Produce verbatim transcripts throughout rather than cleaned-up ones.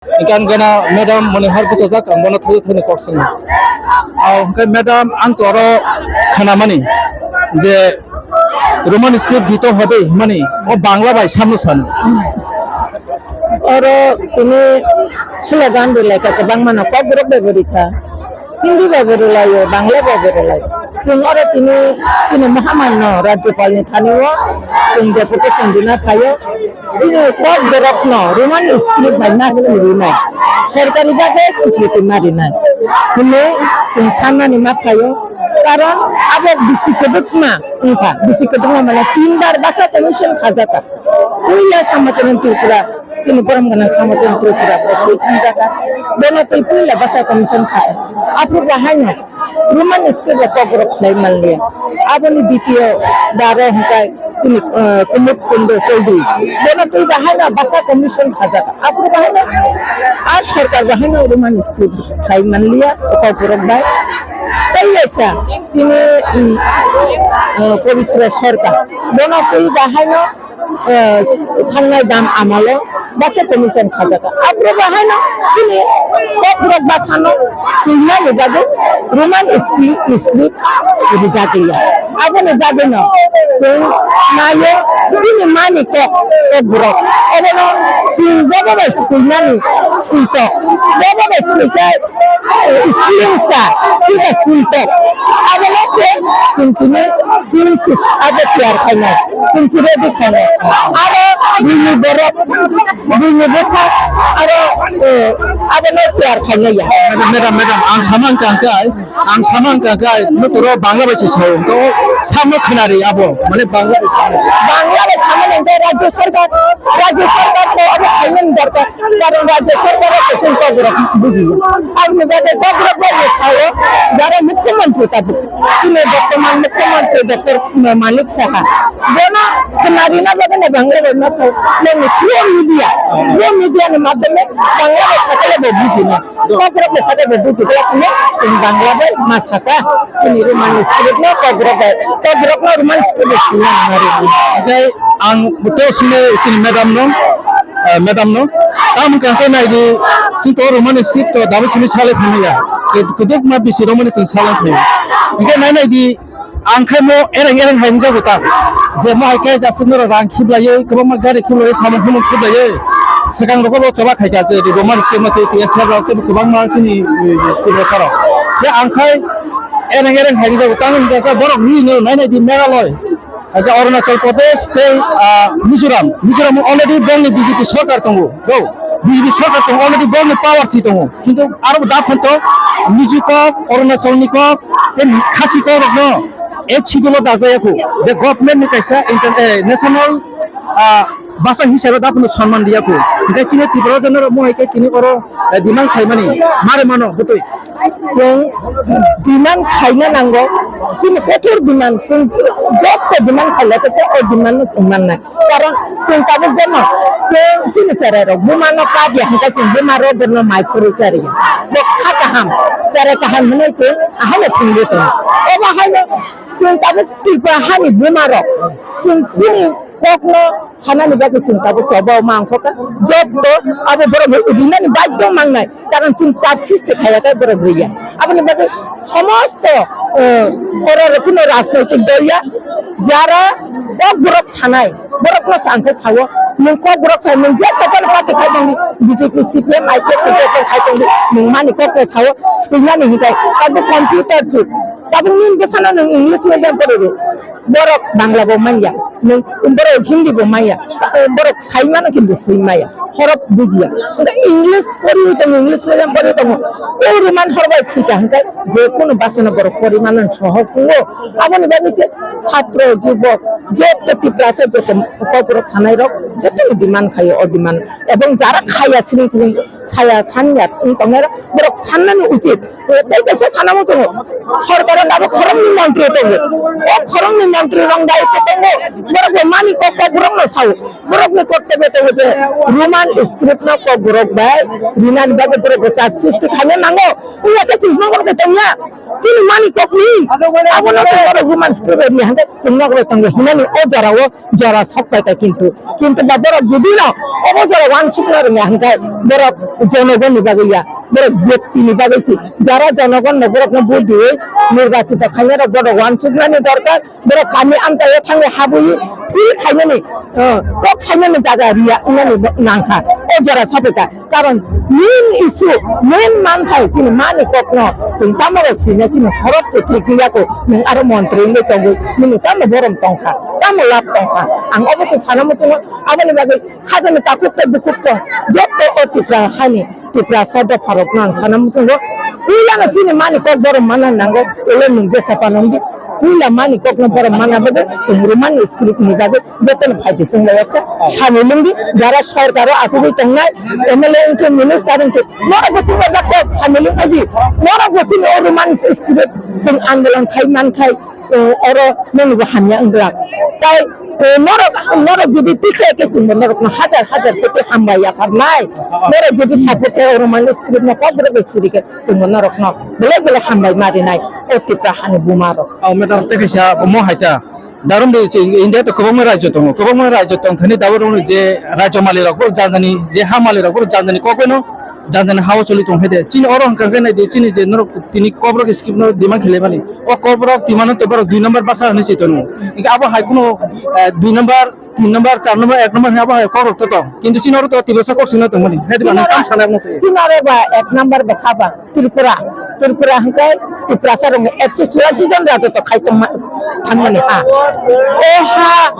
Hingke ang gana madam mone har bwsajak, ang bono thajak thani kok swngo. Ao hingke madam, ang to oro khanamani je Roman script dito hobe himani o Bangla bai samno sano. Oro tini slogan rwlaikha kwbangmano, kokborok bai bo rikha, Hindi bai bo rwlaio, Bangla bai bo rwlaio. Chwng oro tini chini Mahamarno Rajyapalni thani o chwng deputation rwna phaio. Chini kokborokno Roman script bai ma sirinai, sorkari bhabe sikriti ma rinai hinwi chwng sanmani ma phaio. Karon abo bisi kwdwkma wngkha, bisi kwdwkma mane tin bar basa commission khajakha. Puila Samachon Tripura, chini borom gwnang Samachon Tripura bo thwi thangjakha. Bono twi puila basa commission kha. Aphuru bo haino Roman script rok kokborok khlai manliya. Aboni ditiyo baro hwnkhe chini, eh, Kumud Kundo Chaudhary. Bono twi bo haino basa commission khajak. Aphuru bo haino a sorkar bo haino Roman script khlai manliya kokborok bai. Tei kaisa chini, mm, eh, Pabitra Sarkar. Bono twi bo haino eh, thangnai dam amalo basa commission khajaka. Aphuru bo haino chini kokborok basano swinani bagwi Roman script, script rijak liya. Aboni bagwino chwng naio chini mani kok, kokborok. Obono chwng bobo bai swinani switok. Bobo bai swikai Slim sa, kiba kuntok. Abono se chwng tini chwng si abo tiyar khainai. Chwng si ready khainai. Aro bini borok, bini bwsa, aro, eh, abono tiyar khainai ya. Madam, madam, madam, ang samang kangkai, ang samang kangkai, nuturo Bangla bai se sao, to samo khnari abo, mane Bangla bai samo. Bangla bai samo nang Rajya Sarkar, Rajya Sarkar ko abo khainani dorkar. Karon Rajya Sarkar o chwng kokborok bujiya. Aboni bagwi kokborok bai sao, jara Mukhyamantri tabuk. Chini bortoman Mukhyamantri Doctor Manik Saha. Bono khwnarina bagwi no Bangla bai ma sao. Nini through media, through media ni madhyome Bangla bai sakale bo bujina. Kokborok bai sakale bo bujigwlak hwnwi chwng Bangla bai ma saka. Chini Roman script no kokborok bai, kokborok no Roman script bai swina nangari. Hingke ang to sini, sini madam no, eh, madam no. Tamo hingka khe nai di, sini to Roman script to dabu sini salai phano ya. Ke-, keduk ma bisi Roman sini salai phano. Hingke nai nai di, ang khai mo ereng ereng hai wngjago ta. Je mo hai khe jasi noro rang khiblaiyo, kwbangma gari khiblaiyo, samung humung khiblaiyo. Swkang rogo bo choba khai kha je Roman script ma tei T S R rok tei kwbangma chini, eh, Tiprasa rok. Ke ang khai Ereng ereng hai rijak, tamo hingka khe borok rino nai nai di Meghalaya, hingke Arunachal Pradesh tei, ah, Mizoram. Mizoram already bongni B J P sorkar tongo, go. B J P sorkar tongo, already bongni power si tongo. Kintu aro da phon to Mizo kok, Arunachal ni kok, tei Khasi kok rokno eighth schedule o dajaya kho. Je government ni kaisa inter-, eh, national, ah, basa hisabe da phano sanman riya kho. Hingke chini Tripura jana rok mohai khe chini oro, eh, demand khaimani mare mano bwtwi. Chwng demand khaina nango, chini kothor demand, chwng joto demand khailai khe se o demand no chwng mannai. Karon chwng tabuk jeno chwng chini cherai rok buma no kap ya hingke chwng buma rok bono mai phuru chari ya. Bo kha kaham, cherai kaham hinwi chwng ahai no thwngwi tongo. Obo hai no chwng tabuk Tripura hani buma rok chwng chini kokno sanani bagwi chwng tabuk choba o mangkhoka. Jotto abo borok rinani baidhyo mangnai, karon chwng chap sisti khaiya khe borok riya. Aboni bagwi somosto, eh, oro rokno rajnoitik dol ya, jara kokborok sanai, borokno sa ang khe sao, nwng kokborok sai, nwng je sokol party khai tong di, B J P, C P M, I P F khai tong di, nwng mani kokno sao, swinani hinkai, abo computer jug, abo nini bwsano nwng English medium pori di. Borok Bangla bo manya, nwng borok Hindi bo manya, borok sai mano kintu swi maya, horop bujiya. Hingke English pori tongo, English medium pori tongo. O Roman horbai sika hingke je kunu basano borok pori mano sohoj wngo. Aboni bagwi se satro, jubok, joto Tiprasa, joto kokborok sanai rok joto demand khaio, o demand. Ebong jara khaya siling siling saya sanya wng tongnai rok, borok sannani uchit. Tei kaisa sana muchungo, sorkaro tabuk khoroknwi montri tongo. O khoroknwi montri rok daitwo tongo. Borok bo mani kok kokborokno sao. Borokni koktobyo tongo je Roman script no kokborok bai rinani bagwi borok bo chap sisti khaina nango. Wngya khe chwng kokborok bai tongya. Chini mani kokni abono chwng borok Roman script bai riya hwnkhe chwng kokborok bai tongo hinani o jorao jora sok pai ta kintu. Kintu ba borok jodi no obo jora wansukna rwngya hwnkhe borok Jonogonni bagwi ya, borok byakti ni bagwi si. Jara jonogon no borok no vote diwi nirbachito khaina rok borok wansuknani dorkar, borok kami amchai o thangwi habwi feel khainani, eh, kok sainani jaga riya wngnani nangkha. O jora sapikha, karon main issue, main manthai chini mani kok no chwng tamo rok sina chini horok se thik ya ko, nwng aro montri wngwi tongwi, nwng tamo borom tongkha, tamo lab tongkha. Ang obo se sana muchungo, aboni bagwi khajani takhuk tei bukhuk tong, joto o Tipra hani, Tiprasa dopharokno ang sana muchungo, puilano chini mani kok borom mana nango, ele nwng jesa panongdi, puila mani kokno borom mana bagwi, chwng Roman script ni bagwi, jotono phaidi chwng bai yaksa, sani lungdi, jara sorkaro achugwi tongnai, M L A wngkhe, minister wngkhe, norok bo chini baksa sani lungkhaidi, norok bo chini o Roman script chwng andolon khai mankhai, eh, oro nini bo hamya wng glak. Tai, eh, norok, norok jodi tikhlai khe chwngbo norokno hajar hajar koti hambai yapharnai. Norok jodi support khe oro mani script no kok borok bai siri khe chwngbo norokno belai belai hambai marinai o Tipra hani buma rok. Oh, madam, se kaisa mo haita. Darum de che India to kwbangma rajyo tongo. Kwbangma rajyo tong thani dabo rok je rajyo mali rok bo janjani je ha mali rok bo janjani kok no janjani hao choli tong hai de. Chini oro hwnkha khe nai di chini je norok tini kobrok script no demand khele mani. O kobrok timano to borok dui number basa hwnwi se tono. Hingke abo hai kuno, eh, dui number, tin number, char number, ek number hwnwi abo hai kobrok to tong. Kintu chini oro to Tiprasa kok sino tong mani. Hai de Chini mani oro, tam sana mo. Chini oro ba ek number basa ba Tripura. Tripura hingke Tiprasa rong ekso churasi jon raja to khai tong ma-, thangmani ha. O ha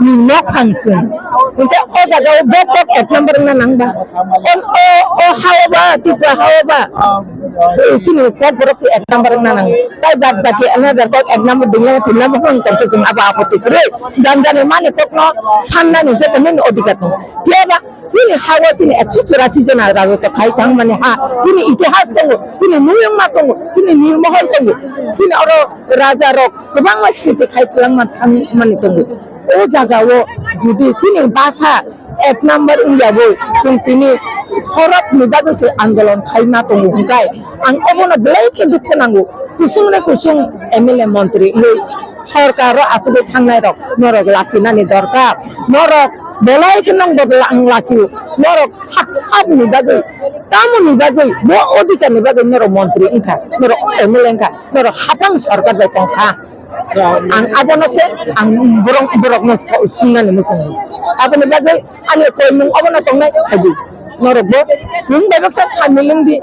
ni nok phang sing. Hingke o jaga o bok bok ek number na nang ba. On o, o ha o ba, Tripura ha o ba. Chini kok borok se ek number wngna nango. Tai bad baki another kok ek number, dui number, tin number wng tongkhe chwng abo apoti kwrwi. Janjani mani kokno sannani joto nini odhikar tongo. Phiya ba chini ha-o chini ekso churasi jona raja to khai thang mani ha. Chini itihas tongo, chini muyungma tongo, chini nirmohor tongo. Chini oro raja rok kwbangma sriti khai twlangma thang mani tongo. O jaga o jodi chini basa ek number wngya bo chwng tini horok ni bagwi se andolon khaima tongo hwnkhe ang obono belai khe dukhu nango. Kusung re kusung M L A montri wngwi sorkar o achugwi thangnai rok norok lachinani dorkar. Norok belai khe nang bodol ang lachio. Norok sak sak ni bagwi, tamo ni bagwi, bo odhikar ni bagwi norok montri wngkha, norok M L A wngkha, norok hapang sorkar bai tongkha. Ang abono se ang borok, borokno singnani muchungo. Aboni bagwi ani koimung obono tongnai phaidi. Norok bo chwng bai baksa sani lungdi.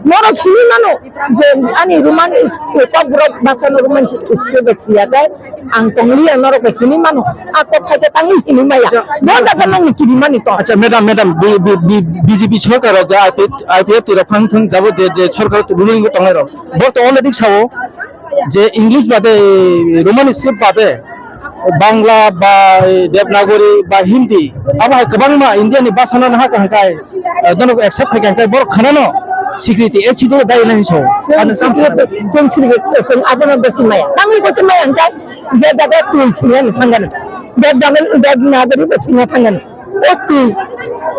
Norok hini mano je ani Roman is-, kokborok basa no Roman script bai siya kai ang tongliya norok bai hini mano. A kok thaisa tangwi hini maya. Bo jaga nangni kiri mani to. Acha, madam, madam, B-, B-, B-, B J P sorkar o je I P F, I P F T rok phang thang jabo je, je sorkar ruling tongnai rok. Bo to already sao. Je English bade, Roman script bade, Bangla ba Devanagari ba Hindi, abo hai kwbangma India ni basa no nahaka hwnkhe, eh, dono accept khai khai borok khana no security, eh, chido dai nai so. Chwng security, chwng security, chwng abono besi maya. Tangwi besi maya hwnkhe je jaga twi singya ni thangani. Devanagari, Devanagari besi maya thangani. O twi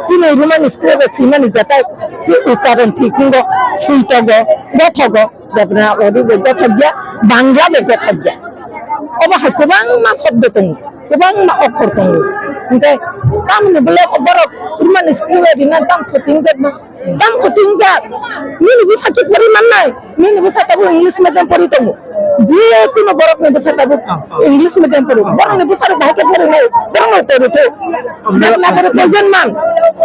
chini Roman script besi mani jatai si ucharon thik hungo, sui togo, gothogo. Devanagari bai gothok ya, Bangla bai gothok ya. Obo hai kwbangma shobdo tongo, kwbangma okhor tongo. Hingke tamni bole borok Roman script bai rina tam khoting jak ma, tam khoting jak. Nini bwsa ki pori mannai, nini bwsa tabuk English medium pori tongo. Je kuno borok ni bwsa tabuk English medium pori, borok ni bwsa rok bahai ke pori nai, borok no tori to. Devanagari poison man,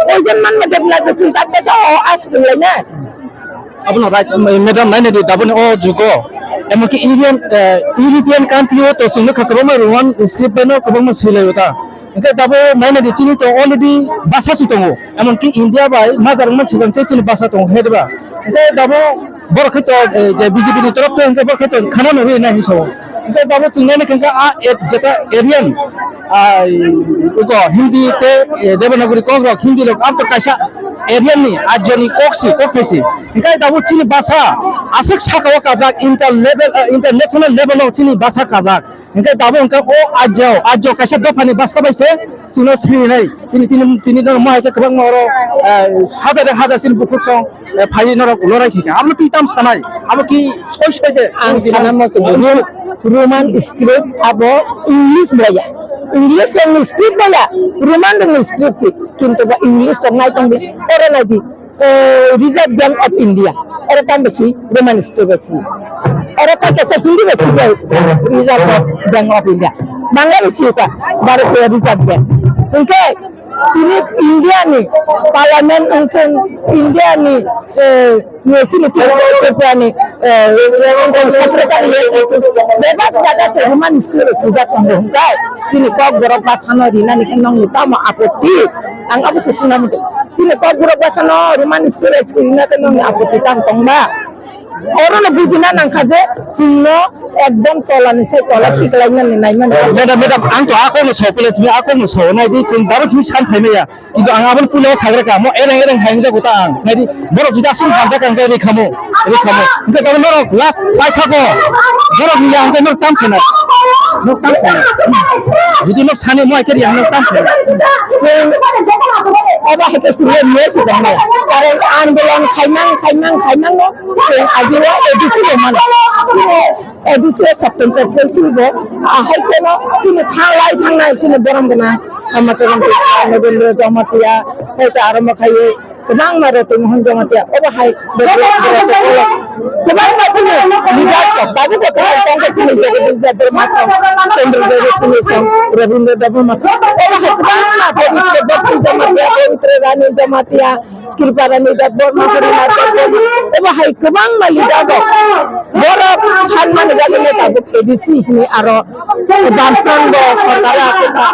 poison man ma Devanagari chinta besa o as lai na. Abono right, madam, nainai di, daboni o jugo. Emonki Indian, eh, European country o to chwng nukha kwbangma Roman script bai no kwbangma swilai o ta. Hingke dabo nainai di chini to already basa si tongo. Emonki India bai majar wngma swkang se chini basa tongo, hai diba? Hingke dabo borok khe to, eh, je B J P ni torop khe hingke borok khe to khana no hui nai hinso. Hingke dabo chwng nainai khe a, eh, jeta Aryan, ah, uko Hindi te, eh, Devanagari kok rok Hindi rok abto kaisa Aryan ni, Aryan ni kok si, kok thai si. Hingke dabo chini basa aswk saka o kajak inter level, eh, international level o chini basa kajak. Hingke dabo hingke o Aryan, Aryan kaisa dopha ni basa bai se chwngno siri nai. Tini, tini, tini no mo hai khe kwbangma oro, eh, hajar hajar chini bukhuk song. Eh, phai norok lorai khe kha. Abo twi tam sanai. Abo ki soi soi de. Ang sana mo chwng Ro-, Roman script abo English baya. English rokni script baya. Roman rokni script si. Kintu ba English rok nai tong di. Oro nai di. Eh, Reserve Bank of India, oro tamo besi Roman script besi. Oro ta kesa Hindi besi bai Reserve Bank of India. Bangla besi ta Bharatiya Reserve Bank. Hingke tini India ni Parliament wngthung, India ni, eh, ni chini Tripura ni, eh, Secretary bebak jaga se Roman script besi jak tongo hingke chini Kokborok bwsano rinani khe nongni tamo apotti? Ang abo se suna muchung. Chini Kokborok bwsano Roman script bai sirina khe nongni apotti tang tongba? Orono bujina nangkha je chwngno ekdom tolani sai tola khiklainani naimani. Madam, madam, ang to a kokno sao pole, chini a kokno sao nai di, chwng daro chini san phai maya. Kintu ang aboni puila sagra ka, mo ereng ereng hai wngjago ta ang. Nai di, borok jodi aswk hamjak ang khe ri khamo, ri khamo. Hingke tamo norok last paithago. Borok ni yang khe norok tam khena. Norok tam khena. Jodi norok sani mo ai khe yang norok tam khena. Chwng obo hai khe chwng le niya si tong nai. Karon andolon khaimang, khaimang, khaimang no chwng ajiwa A D C bo mano. A D C o September twelve bo, ah, hai kheno chini thanglai thangnai chini borom gwnang Samachara Nobendra Jamatia, hai ta arombo khaiwi kwbangma Roti Mohan Jamatia, obo hai kwbangma chini leader rok, tabuk bo kwbang tongkha chini Jagadish Debbarma song, Chandra Debbarma song, Rabindra Debbarma song, obo hai kwbangma Pabitra Bhakti Jamatia, Pabitra Rani Jamatia, Kriparani Debbarma, Harinath Debbarma, obo hai kwbangma leader rok. Borok sanmani bagwi no tabuk A D C hwnwi aro Bamfront bo sorkar o achukha,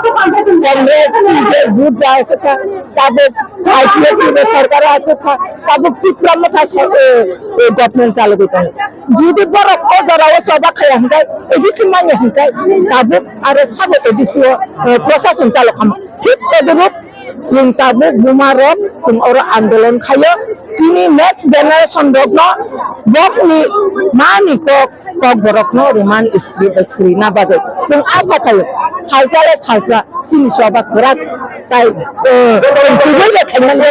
Congress, B J P, jut bo achukha, tabuk I P F T bo sorkar o achukha, tabuk Tipra Motha so-, eh, eh, government chalogwi tongo. Jodi borok o jora o choba khaiya hwnkhe, A D C manya hwnkhe, tabuk aro sabo A D C o, eh, prosason chalokhama. Thik todrup Chwng tabuk buma rok chwng oro andolon khaio. Chini next generation rokno bokni mani kok, kok borokno Roman script bai swrwina bagwi chwng acha khaio. Salsa le salsa chini choba kwrak tai, eh, twi bai khaimani o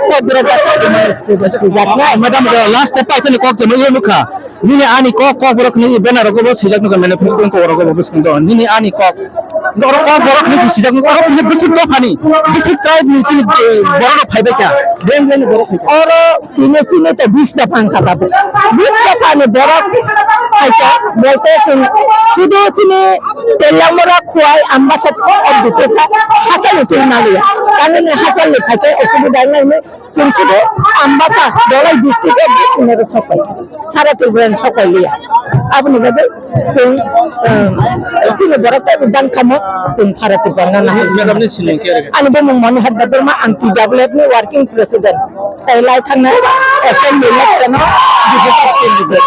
kok borok bai Roman script bai swijaknai. Madam, last step paithani kok chwng nukha. Nini ani kok, kok borok ni banner rogo bo swijak nukha, manifesto kok rogo bo bwskango. Nini ani kok. Oro kok borok ni swijak nukha, oro ni bisi dophani, bisi tribe ni chini, eh, borok rok phaibai kha. Beng beng ni borok phai kha. Oro tini chini to bis dopha wngkha tabuk. Bis dopha ni borok phai kha, bolte chwng sudu chini Teliamura, Khowai, Ambasa of the Teka, hachal ni twi maliya. Tamni hachal ni phai khe osubida wngnai hwnwi Chwng sudu Ambasa, Dholai district o chwng oro sopai, sara Tripura ni sopai liya. Aboni bagwi chwng, um, chini borok tei dan khamo chwng sara Tripura no nahai. Madam ni sining khe? Ani bumung Monihar Debbarma, ang T W F ni working president. Tei lai thangna assembly election o B J P candidate.